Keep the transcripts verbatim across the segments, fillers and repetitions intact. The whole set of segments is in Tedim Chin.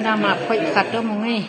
Dah mah phoih khat dong mung ei.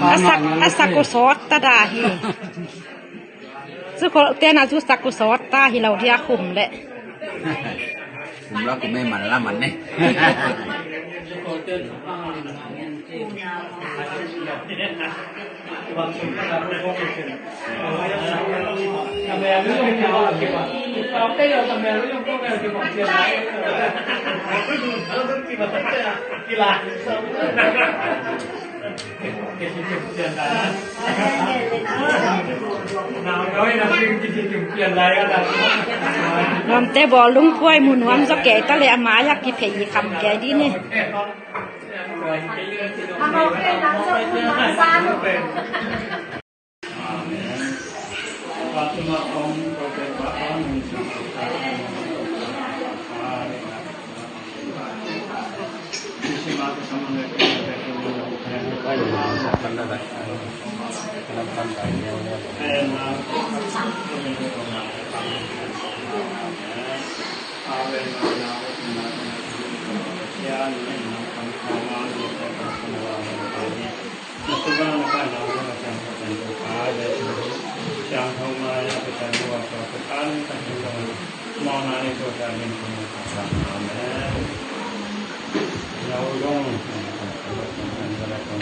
A sak, a sak uh sawt ta dah hi. Cu khol ten a cu sak uh sawt ta hi lo dia khum leh. Khum la khum ei man la man ne. Nuamte bawl lungphuai mu nuam zaw kei ta leh a mai-ah kiphei kham kei dih ni.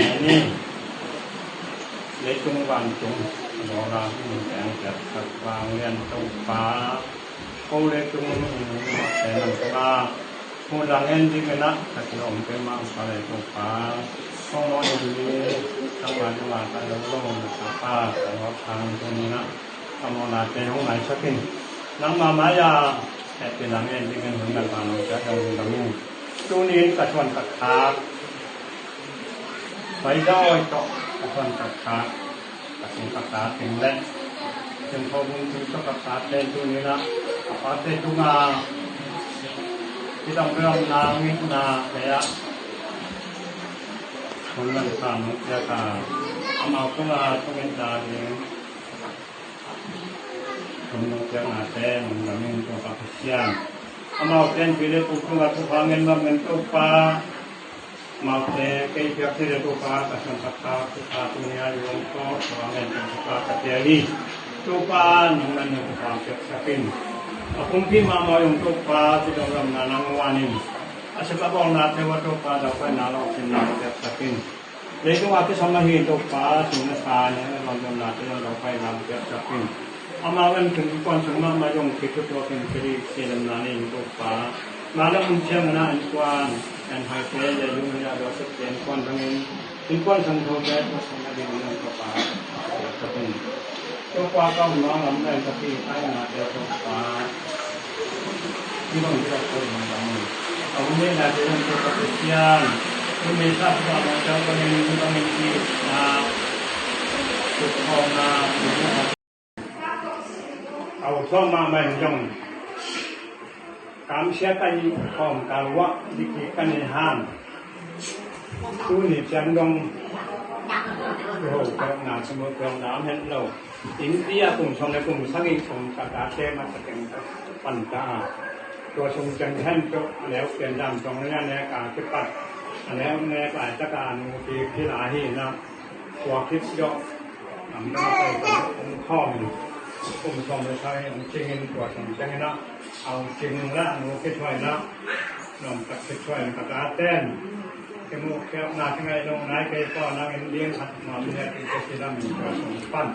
Amen. Leitung vantung, lawla hmun teng, Khuavak lian Topa, ko leitung hmun teng, Topa, hmun lang en ding in a, ka ti om pe mah, ka lei Topa, kong mawh in ding, nangmah nangmah ka lo lo, Topa, ka lo thang tung in a, ka mawhnate hong maisak in, nangmah mai-ah, hehpih lang en ding in, hun nangmah nong ciah dong in dong in, tuni in ka thuan ka khak, Pai dawi tawh a thuan taktak, a sung taktak ding le, Thianghlim tui tawh taktak pen tuni-in ah, a pate tungah, kidang belamna, ngimna, te ah, hong ngan sa nong piak a, amau tungah, tungin ta ding, hong nong piaknate, nong lamin tua ka Pasian. Amaute in pi le pu tungah thupha ngen bang ngen Topa. Amaute kei piak thei le Topa, ka san thakthak thupha tuni-a i om tawh thupha ngen teng Topa ka pia hi. Topa nang na thupha piaksak in. A pumpi mahmah zong Topa, cidamna nang wan in. A sia ka bawlnate uah Topa, daupaina lawhcinna piaksak in. Leitung a kisam ahi Topa, sum le sa, neu le lawm, damna te zong daupaina piaksak in. Amau in innkuan sung mahmah zong kithutuak in, kiri silemna nei in Topa. Mah le mun ciangin ah innkuan, en haite, leilung hi a dawsepte innkuan bangin, innkuan sung thote, tua sung a ding in Topa piaksak in. Topa ka hun a ngam lai ka pi ai na te Topa. Ni bang kita ko ni bang. Ka hun ni na te bang Topa Kristian. Hun ni sa Topa bang jang bang ni bang ni na. Topa na. Au Topa ma ma jong. Kamsia ka i khawm ka luah diki ka ni han. Tuni ciang dong. Ho ka na sumut ka na het lo. India kum sawm le kum sagih kum ka tate ma sa keng ka pan ta. Tua sung ciang hen tuk a neu pian dam tong le ne ka kipat. A neu ne ka ta ka nu ki ki la hi na. Tua kip jok. Am na kai ka kum khawm. Kum sawm le sagih kum cingin tua sung ciang na. Au cing la nu ki thuai na. Nuam tak ki thuai na ka ta ten. Kimu kiap na kingai dong nai kei ko nang in ding khat nuam ne ki ki lam in tua sung pan.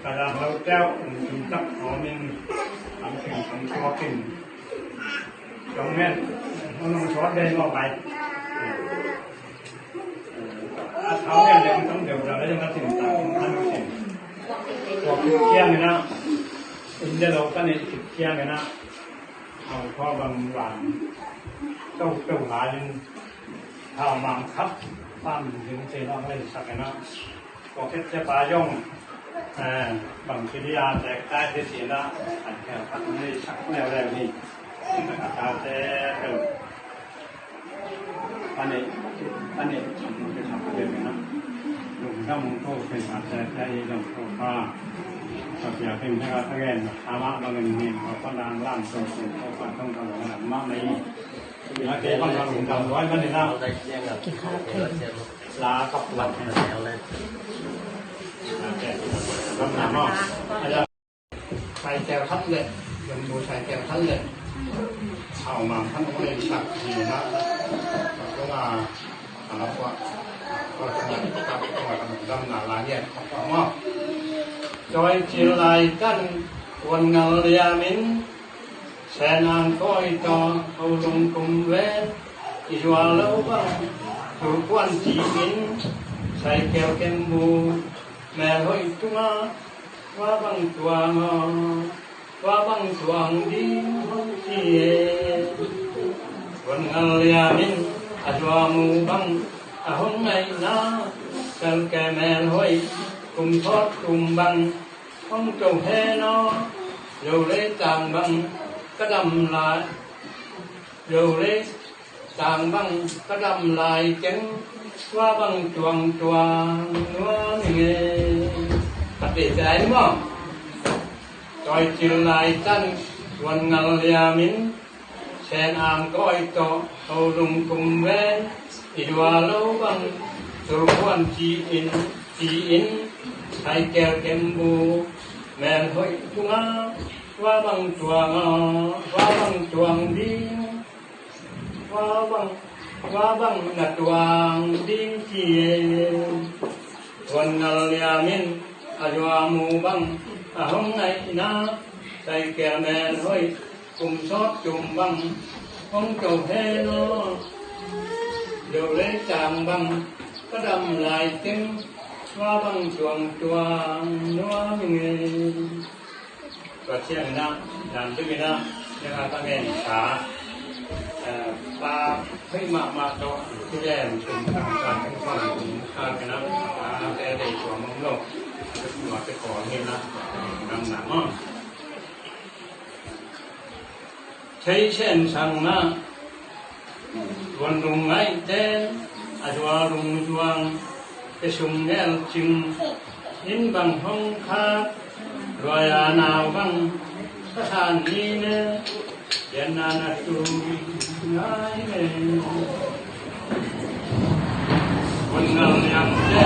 Ka dang lo teu, um, um, tak, hawm in, am sing, am tuak in. Dong men, hong nong sawt dei mawk ai. A thau men dei, hong deu da, dei, hong ka sin tak, hong ka sin. Tuak kiang na, um, dei lo ka nei kiang na, hong ko bang bang, tau, tau lai in, thau mang khap, pam ding se lo, hei, sak na. Kawkhet cia pa zong, eh, bang ci dia tek tai te ci na, an khel khat nei sak leuleu ni. A tate tel. Ane, ane, sak leuleu na. Lungdam ko pen a tate i dam ko pa. Ka pia pen ka ta gen, ama bang ni, ka pa dang lam so so, ko pa tong ka ma mai. Ina ke bang ka lungdam loi man ni na. Kikha thei. La ka puan. Sai tel khat le, yom bu sai tel khat le. Au mam khat ong le sak ni na. Ko ma, ala kwa. Ko sa na ka ko ma dam na la ngiat ko ma. Joy cil lai tan wan ngal liamin. Sen ang koi to, ho lung kum ve, i zua lo bang, tu kuan ci in, sai keu kem bu, mel hoi tunga, wa bang tuang o, wa bang tuang ding hong ci e. Wan ngal liamin, a zua mu bang, a hong ngai na, sel ke mel hoi, kum thot kum bang, hong to he no, zo le tang bang, ka dam lai. Zo le tang bang, ka dam lai keng, wa bang tuang tuang, nua mi nge. Ka te te ai mo. Toi cil lai tan, wan ngal liamin, Sen ang koi to, ho lung kum ve, i dua lo bang, tul kuan ci in, ci in, hai kel kem bu, mel hoi tunga, wa bang tuang o, wa bang tuang ding, wa bang, wa bang na tuang ding ci e. Tuan ngal liamin, a dua mu bang, a hong nai na, sai kel mel hoi, kum sawt tum bang, hong to he no. Deu le cang bang, ka dam lai teng, wa bang tuang tuang, nua mi nge. Tua ciang ina, dan tu ina, yang a ka ngen sa, eh, pa, hei ma ma to, tu den, tum tang sa, tum sa, tum sa, kena, ah, te de tua mong lo, tua te ko ni na, nam nam mo. Thei sen sang na, wan lung ngai te, a dua lung zuang, te sung ngel cing, in bang hong khat, lua ya nau bang, ka san ni ne, Pianna na tu ngai ne. Vun ngal liamte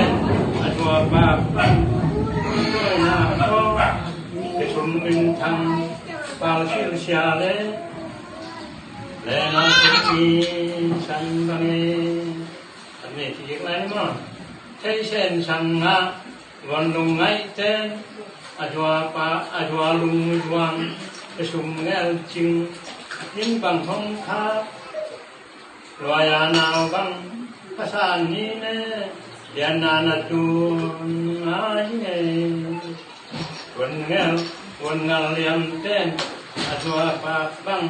a tua pak bang tuaina ko. Ke sum min thang pal silsia le. Le na tu ni san bang e. An ne kik lai ma. Thei sen sang na. Wan lungngaihte a zua pa a zua lungzuang, a sum ngel cing, inn bang hong kha, luai a nau bang, a san ni ne, lian na na tun ngai ne. Wan ngel, wan ngal liamte a zua pa bang,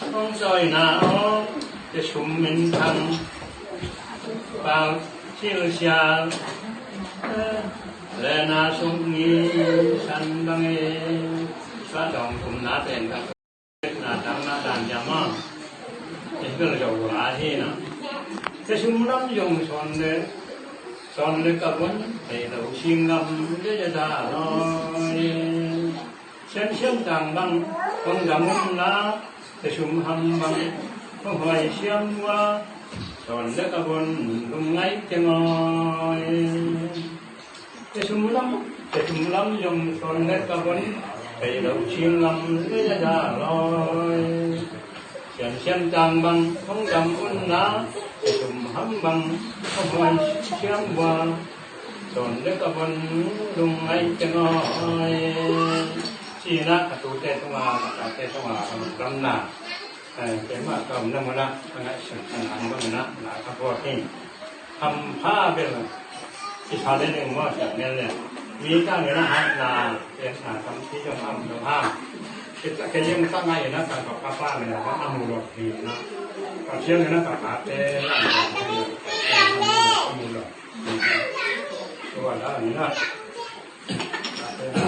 Hong sawina aw, te sum min thang pal silsia le na sum ni san bang e. Sa dong kum na pen thang na thang na dan jama. Te bel zong la hi na. Te sum lam zong son le son le ka bon te lo sing lam le da lo. Siam siam tang bang hong dam um la, te sum ham bang hong huai siam ua, son le ka bon lum ngai te ngoi. Te sum lam, te sum lam zong son le ka bon, pei lo cing lam le da loi. Siam siam tang bang hong dam un la, te sum ham bang hong huai siam ua, son le ka bon lum ngai te ngoi. Ci na ka tute tunga, ka tate tunga, ka gamna. Te ma ka um na muna, ka ngai siam siam na muna, na ka buak hi. Hampha bel i sa le ding maw, sa mel le. Mi ta nge na ha na, e na kam ti jong am jong ha. Kita ke yang ta ngai na ka ka pa pa nge na ka amu lo ni na. Ka siang nge na ka ka te na amu lo. Tua da ni na. Ka te na.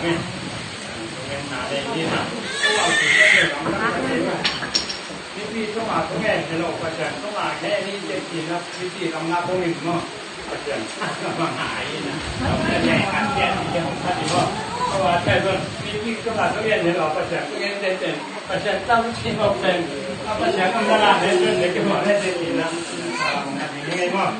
Amen. Amen. Amen. Amen. Mipi tungah thungen hi lo, Pasian tungah heh ni ci-in na, mipi lamna kong in maw? Pasian lamna hi na. Lamna heh khat heh ni ci hong khat hi maw? Khua thei zong mipi tungah thungen hi lo, Pasian thungen teten, Pasian tam ci maw pen? A Pasian lamna la heh pen le ki maw heh teten na. Lamna hi ngei maw?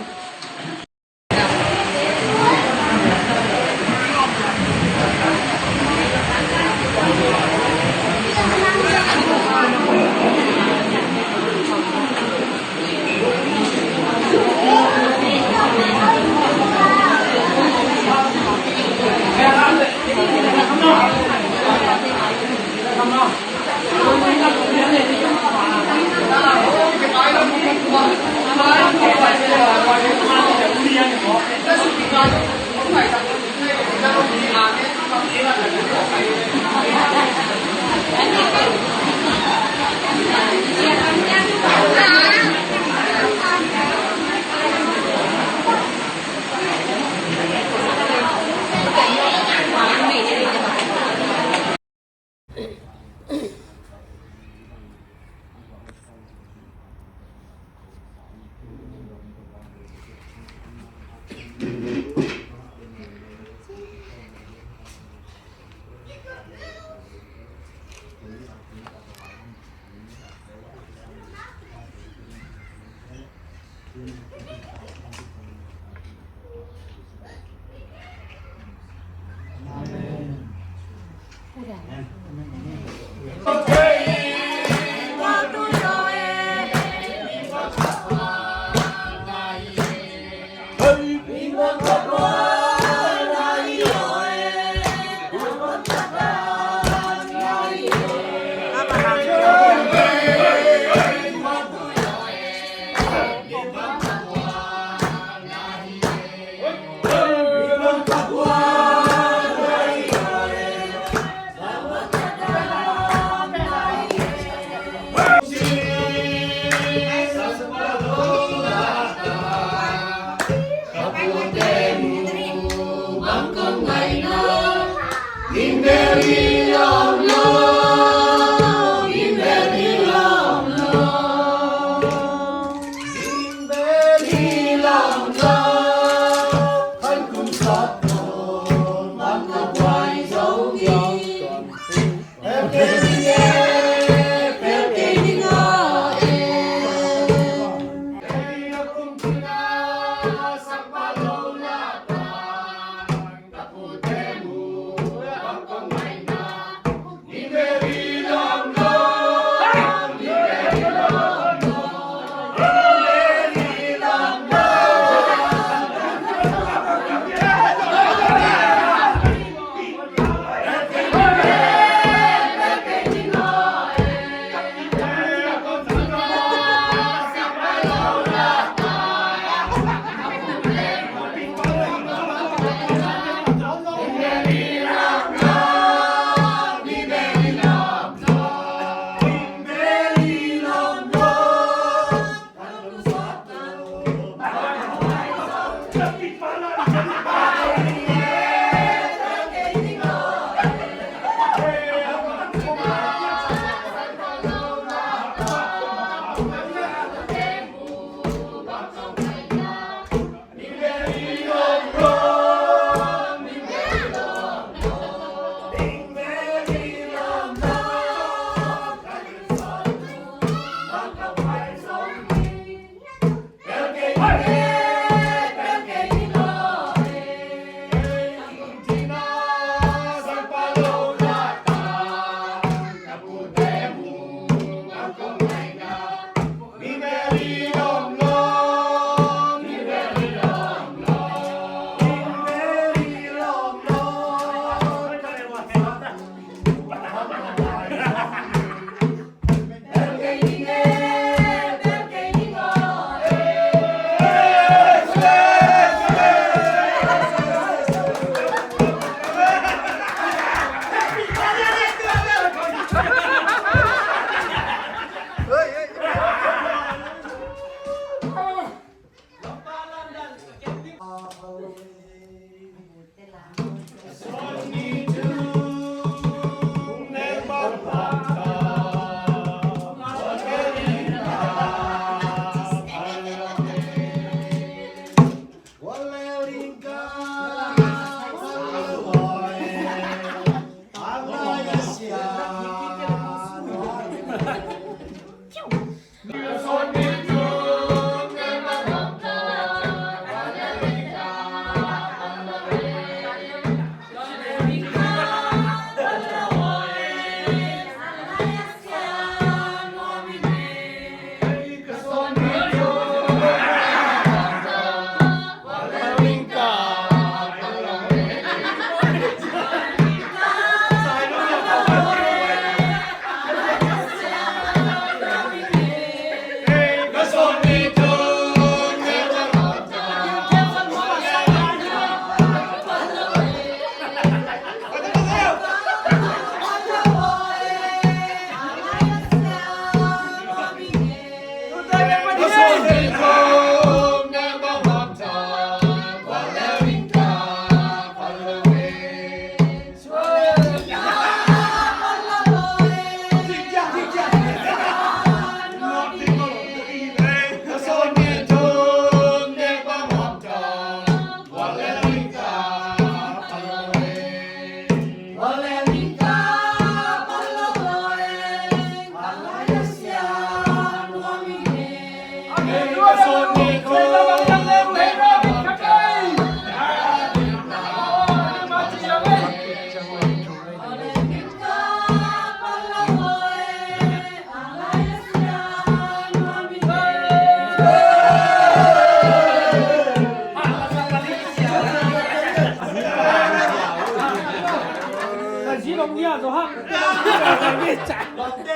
Ronte, Ronte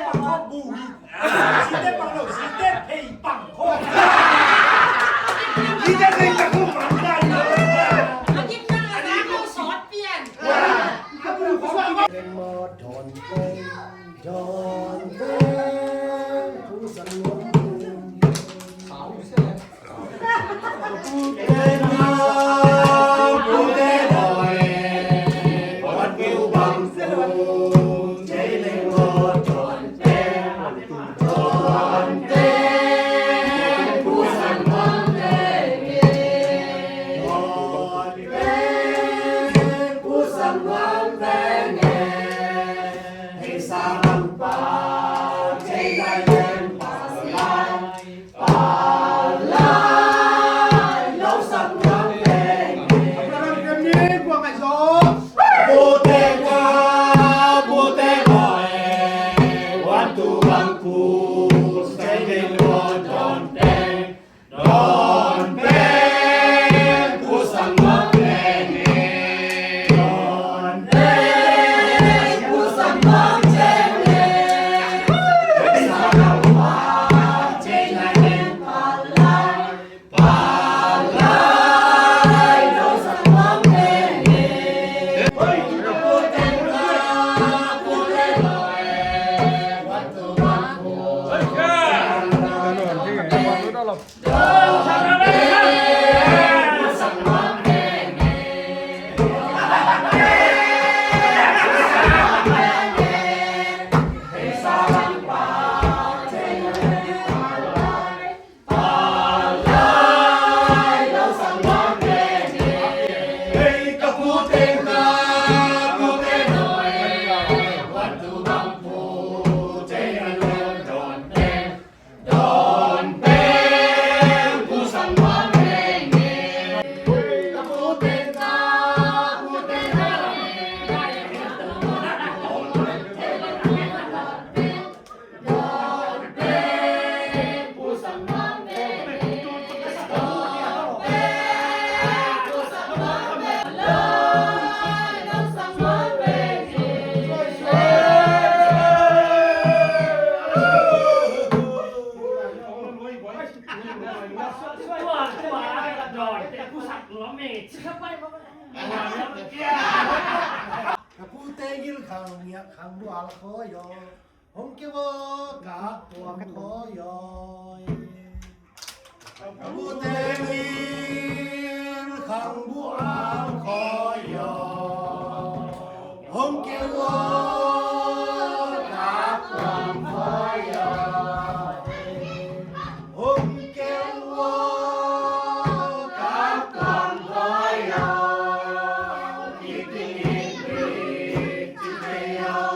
pang khawh bu hi. Ronte pang lo, Ronte phei pang khawh. Ronte phei pang khawh, pang dan lo. Ronte pang khawh, pang dan lo. Ka pute ngil khang ngiat khang bual khawi aw. Hong keu aw ka tuam khawi aw. Ka pute ngil khang bual khawi aw. Hong keu aw ka tuam khawi aw. Hong keu aw ka tuam khawi aw. Kipin in kipin ci thei aw.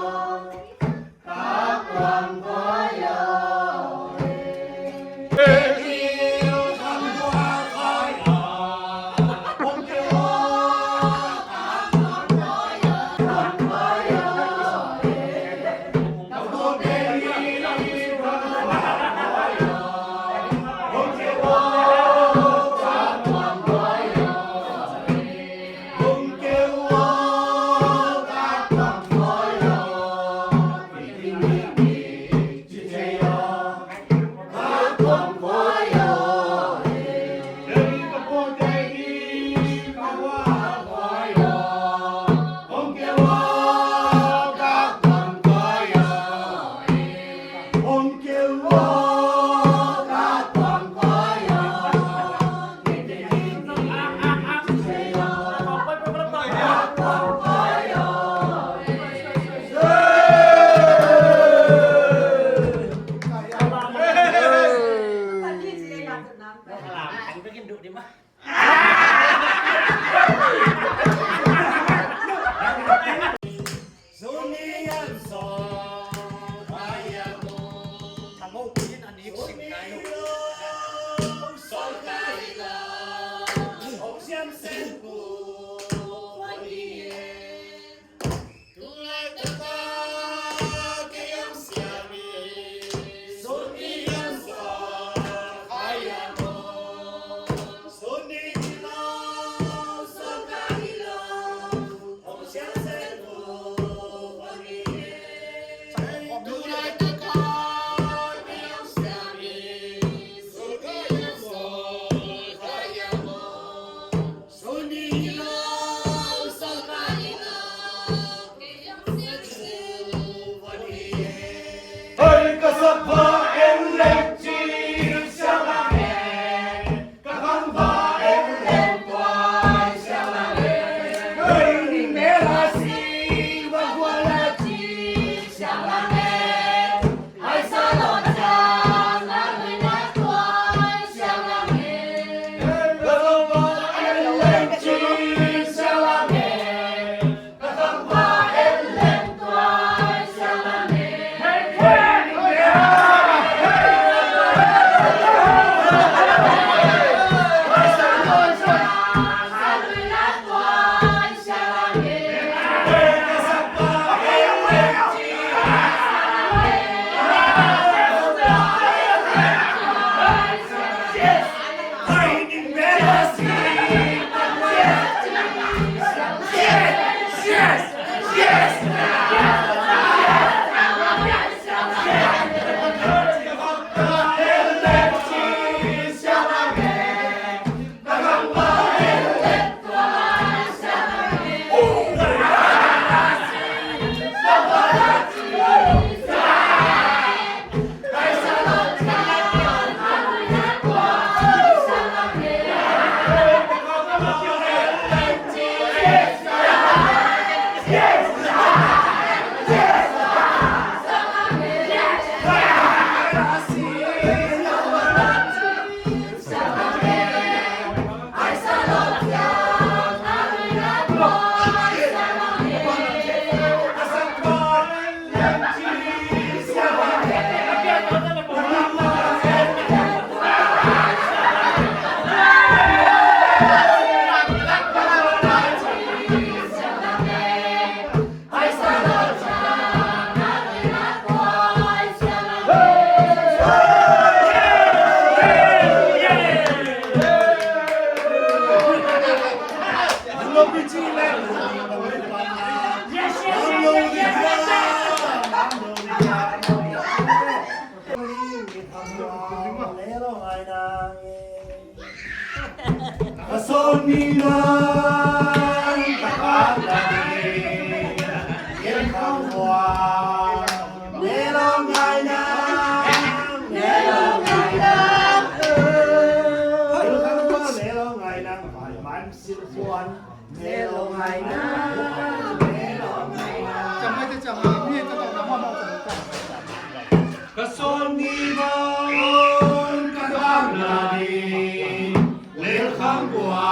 Ka sawn ni bang ka tang na ding lel khang kua.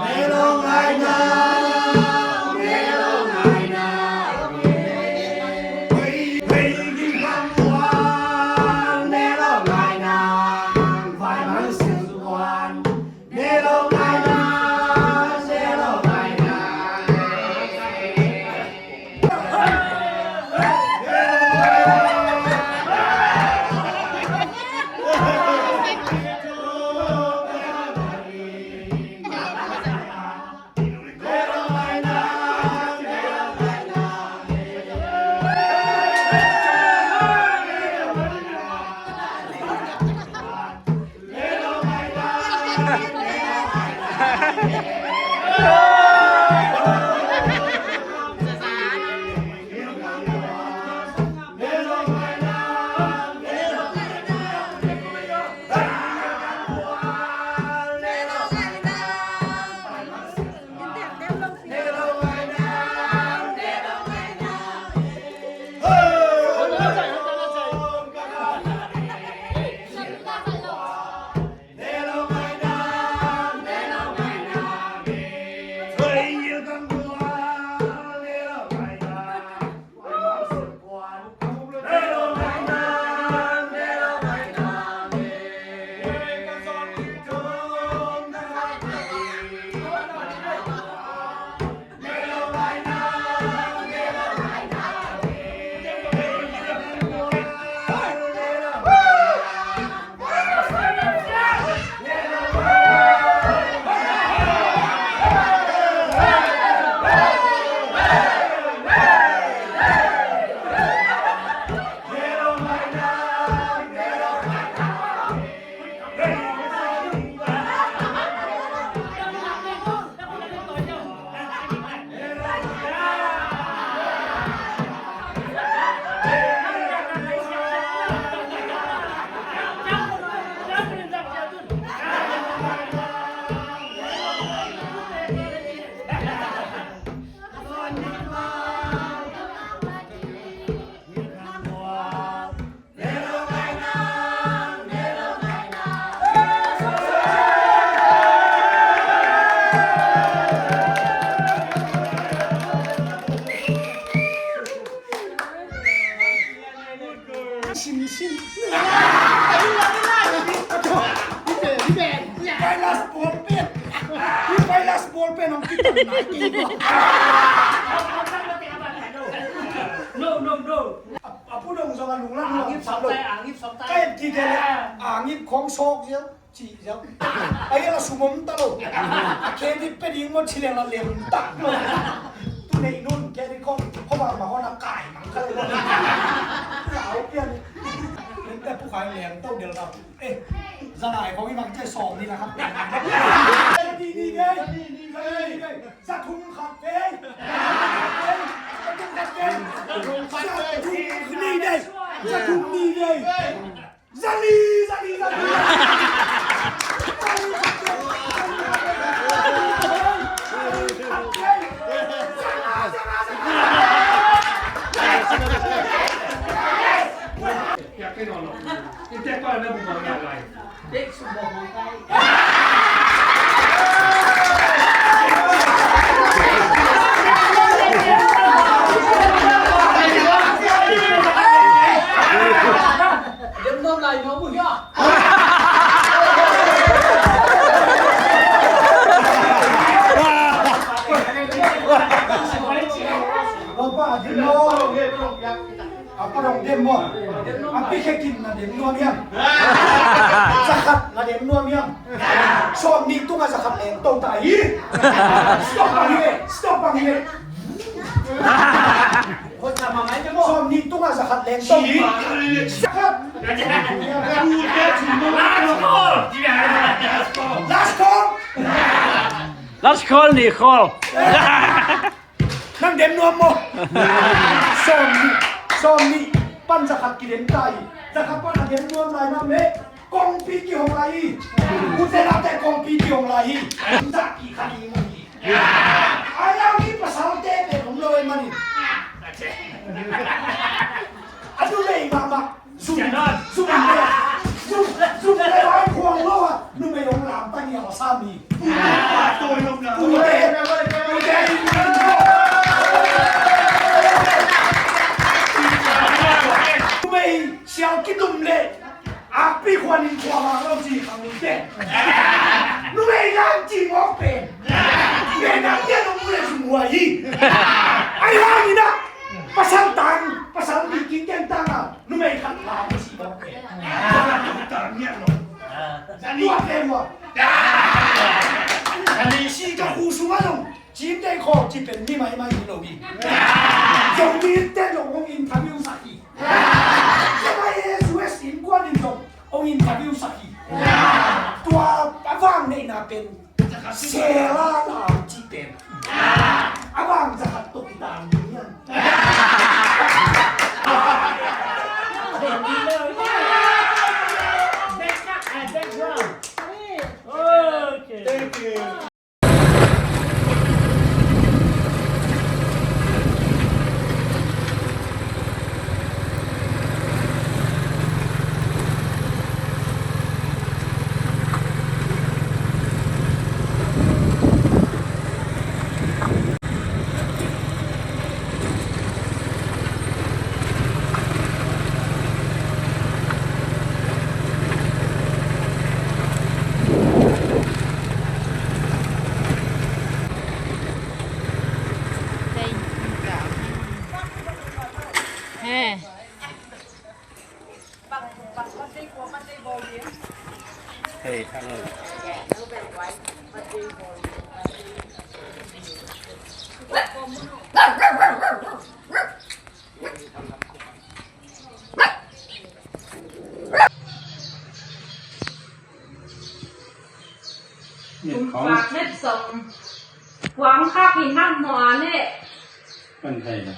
Lelo ngai na, lelo ngai na. Hei, hei, ging khang kua. Lelo ngai na, vai mang sin kuan. Sim, sim. Virus ball pen. Virus ball pen hong kitan nai kei. No, no, no. A, a pu dong zong a lunglam lunglam sap lo. Angip sawmtai, angip sawmtai. Ka et kik leh angip khong sawk ziau, ci ziau. A ial a sum om ta lo. A khe bit pe ding maw ci leng a lem ta lo. Tu nei nun khe bit khong khuavak ma hon a kai mang kha lo. Lau pian. Nen te pu khai leng to del ta. Eh, za nai khong i mang ce sawm ni na kha. Ni, ni, ni, ni, ni, ni. Za thum khat vei. Za thum khat vei. Za thum ni vei. Za li, za li, za li. Za li khat vei. Za li khat vei. Za nga, za nga, za nga. Piak kei nawn lo. I tek pa na buk bang ya lai. A pa dong dem maw? A pi khe kim na dem nuam hiam? Za khat na Leng nuam hiam? Sawmnih tungah zakhat leng to ta hi. Stock bang hi ve, stock bang hi ve. Sawm ni tunga zakhat leng to. Zakhat. Last call. Last call, ni call. Nang dem nuam maw? Sawm ni, sawm ni pan zakhat kidem ta hi. Zakhat pan a dem nuam lai mah meh. Kongpi kihong lai hi. Ute nate kongpi kihong lai hi. Zah kikhat hi mah hi. Ai, a mi pasalte pen om lo e manin. A numei mahmah. Zum, zum le, zum, zum le ai khuang lo a. Numei hong lam ta ni a sa mi. Ute, ute. Numei sial kitum le. Akpi khuan in khuan a lo ci khang ute. Numei lam ci mawk pen. Pen a pian ong mu le sum huai hi. Ai hang in a. Pasal tan, pasal mi kin ken tang a. Numei khat lam ci mawk pen. Tan ngiat lo. Tua pen wa. Ani si ka khu sung a lo. Cim tei khaw ci pen mi mai mai hi lo hi. Zong mi tei lo hong interview sak hi. Zong mai S U S innkuan in zong hong interview sak hi. Tua a vang neihna pen sela lau ci pen. A vang zakhat tok i tang ding hiam? Thank you. Kum khat le sawm. Kuang khat hi nang maw le. Kan thei na.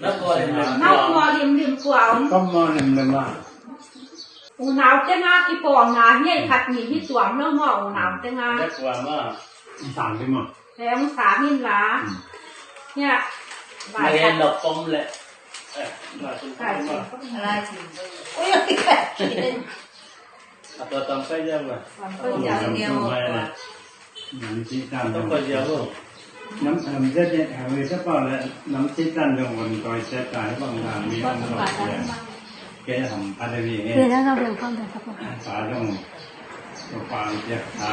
Nang maw lim lim kuang. Kam maw lim lim a. Unau teng a kipawlna hi khat ni hi tuam lo maw unau teng a. Sang lim a. Heng sang in la. Hia. Vai hen lo pom le. Vai. Ui. A tua tam kai jam ba. Tam kai jam. Nam ci tan jam. Tam kai jam ba. Nam nam je je ha we sa pa le nam ci tan jam wan toi se ta bang nam mi bang lo. Ke ham pa de ni. Ke na na bel kam da sa pa. Pa jam. Ko pa je ta.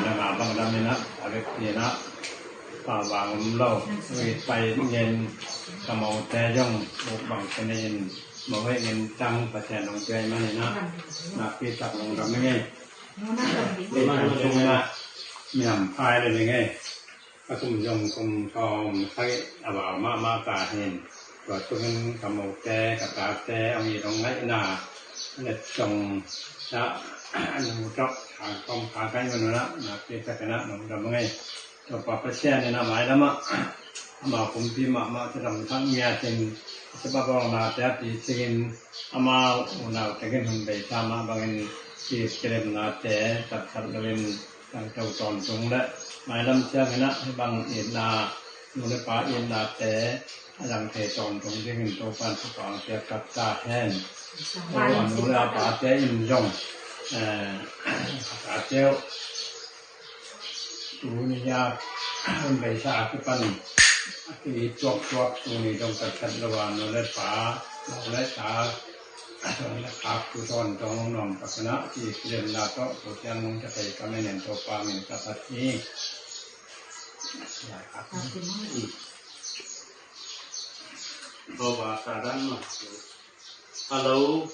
Nam na bang nam ni na. A le ni na. Pa bang lo. We pai ngen. Ka mau te jong. Bang te ni. Mawh hei ngen tang Pasian hong piak mah hi na, nakpi tak lungdam hi ngei. Ei khang sung na miam phai le hi ngei. A kum zong kum thawm khat a bau mahmah ka hin. Tua tung in ka mote ka tate hong it hong ngaihna, a let zong na, a nu tok khang kawm khang kai man na, nakpi tak na lungdam hi ngei. Topa Pasian in a mailam ah amau pumpi mahmah tadam thak ngiat in a tapa bawlnate a picing in amau unau tengin hun beisa mah bangin kilemnate tatsat loin tangto tawntung le mailam ciangin ah hih bang itna nu le pa itnate a dang thei tawntung dingin Topa in thupha hong piak tak ta hen. Topa nu le a pate in zong eh, a tate uh Tuni a hun beisa a kipan a ki tuaktuak tuni dong tatsat lo a nu le pa, nu le ta, nu le pa tu tawntung nuam tak na ki lemna tawh tu tiang nung ta thei ka menen Topa min ka phat hi. Topa sa dan ma. Hello.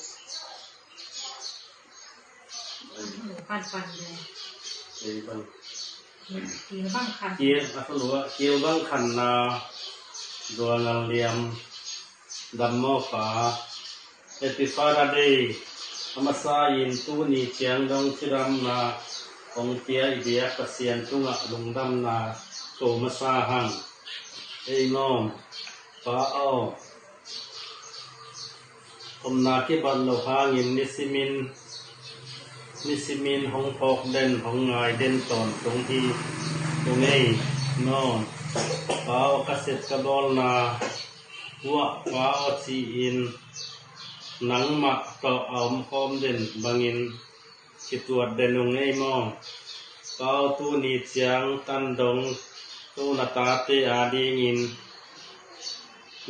Pan pan le. Ei pan. Kil bang khan. Kil a thulu ah kil bang khanna. Zual ngal liam. Dam maw pa. Happy Father Day. A masa in tuni ciang dong cidamna hong pia i biak Pasian tungah lungdamna ko masa hang. Ei maw pa aw. Omna kibat lo hangin nisimin nisimin hong phawk den hong ngai den tawntung hi. Tung ei maw pa aw, ka sep ka bawlna uah pa aw ci-in nangmah tawh a omkhawm den bangin kituat den ung ei maw. Pa aw, tuni ciang tan dong tu na tate adingin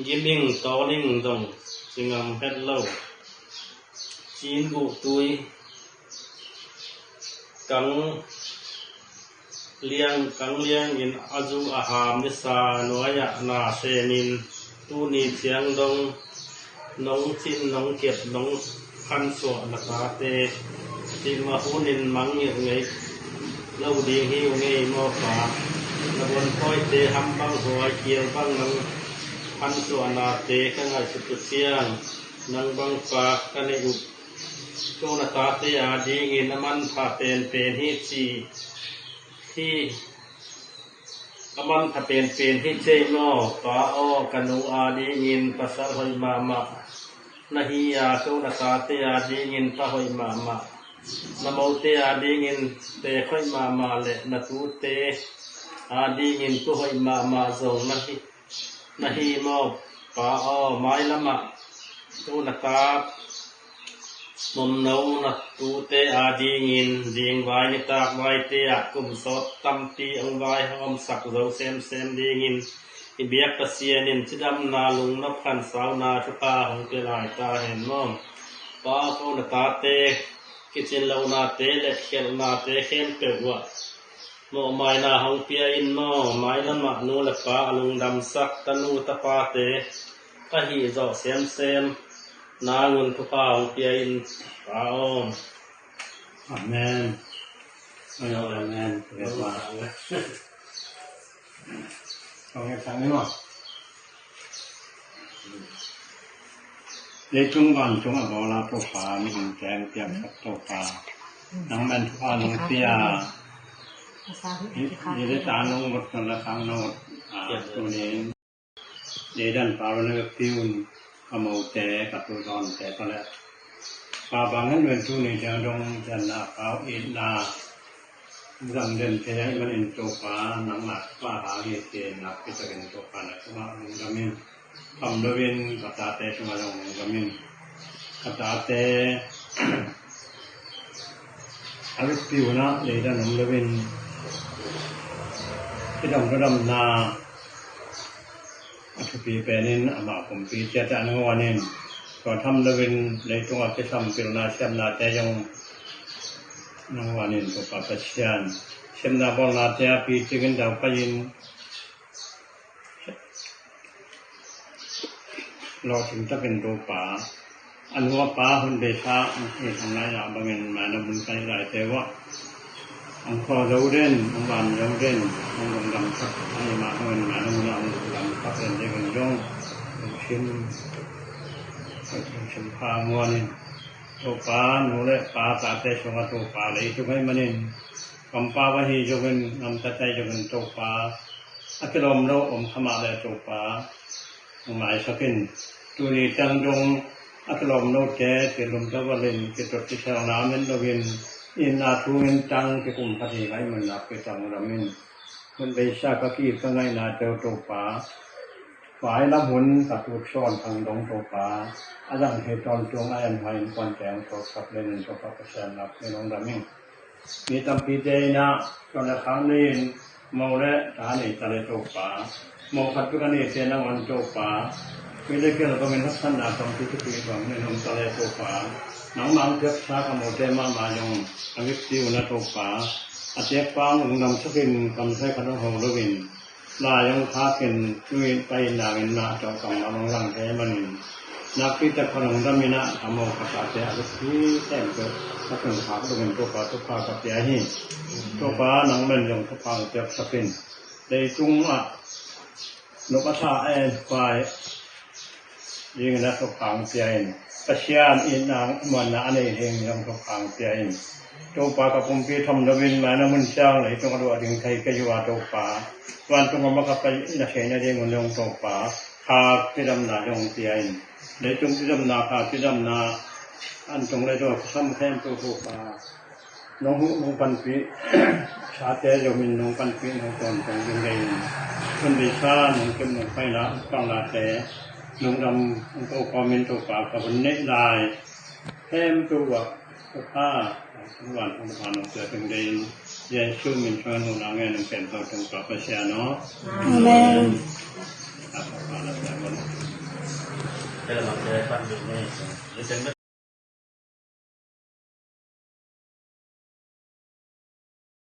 giming tawling dong singam het lo. Cin guh tui kang liang kang liangin a zu a ham nisa nuai-ah na senin tuni ciang dong nong cin nong kep nong khansuah na tate cimah hunin mangngilh ngei lo ding hi ung ei maw pa. Na buanthawite ham bang huai kial bang nong khansuah nate ka ngaihsut uh ciang nang bang pa ka neih uh. Ko na tate adingin a manpha penpen hi ci hi. A manpha penpen hi cei maw pa aw, ka nu adingin pasal hoih mahmah na hi a, ko na tate adingin pa hoih mahmah, na mote adingin te hoih mahmah le na tute adingin tu hoih mahmah zong na hi na hi maw pa aw. Mailamah tu na tat nomno na tute adingin dingvai nitak vaite ah kum sawt tampi hong vaihawmsak zo semsem dingin i biak Pasian in cidamna lungnop khansauna thupha hong pia lai ta hen maw pa aw. Ko na tate kicin lonate le khialhnate khempeuh uah mawhmaina hong pia in maw. Mailamah nu le pa a lungdamsak tanu tapate ka hih zawh semsem nangun thupha hong pia in pa aw. Amen. Amen. Amen. Amen. Leitung vantung a bawla Topa, mihingte hong piangsak Topa, nangman thupha nong pia. Ni le ta nong ot, nong le khang nong ot. Tunin leidan pau na piun, ka mote ka tudawnte pale pa bang hen ven tuni dang dong janna pau itna zang den thei ahih manin Topa nangmah pa hang hi ci-in nakpi takin Topa na tungah lungdam in. Kham loin ka tate tungah zong lungdam in. Ka tate a vekpi unah leidan om loin kidam ludamna a thupi penin amah kumpi ciat ah nang huanin tua tham loin leitungah kisam pilna siamnate zong nang huanin Topa Pasian, siamna bawlnate a picingin daupain lawhcing takin Topa a nuapa hun beisa i thang lainah bangin maina mun kai laite uah ang khaw zo den, ang van zo den, ang lungdam sak, ang ima hangin maina mun ang lungdam sak den dingin zong lungsim lungsim pha muanin Topa nu le pa tate sungah Topa leitung ahih manin kampau ahi zongin ngamtatai zongin Topa a kilawm lo om khamah le Topa maisakin tuni tang dong a kilawm lote kilum tavalin kitot kisel namen loin itna thungin tang kikum khat hi ngaih mun nak kitang ramin hun beisa ka ki ka ngaihna teu Topa vai lam hun ka tut sawn thang dong Topa a zang hi tawntung a en hmain kuan teng tawt kap lenin Topa Pasian nak ni long ramin mi tampite inah tua le khang nei-in mo le ta nei ta le Topa, mo khat pek a neite nangawn Topa, mi le kei le bangin haksatna tampi thupi bang nei nong ta le Topa, nangmah ang piaksa ka mote mahmah zong a vekpi unah Topa a tekpang lungdam sakin kamsai khat hong ho loin lai hong thakin, tu-in pai nangin na tawh kam a manglang te manin, nakpi tak kha nong damin ah, a mawh ka tate a luppi khempeuh ka tun khak dongin Topa thupha ka pia hi. Topa nang men zong thupha hong piaksak in. Leitung ah nop a tha a en pai dingin a thupha hong pia in. Pasian itna muanna a nei dingin zong thupha hong pia in. Topa ka pumpi thawm loin mai na mun ciang leitung a luah ding thei kei uh a Topa. Vantung a makapai na theihna ding un zong Topa, kha kidamna zong pia in. Leitung kidamna, kha kidamna, an tong leitung a kisam khempeuh Topa, nong huh nong panpih, sate zomin nong panpih nong tawntung ding dei in. Tun beisa nong kem nong paina, pangnate nong dam, nong ko kawmin Topa ka vun neih lai khempeuh ah Topa, hong van hong van hong tua teng dei in, Jesu min suang nong nang ngen nong kem tau tong Topa Pasian aw. Amen. Topa na tua mon.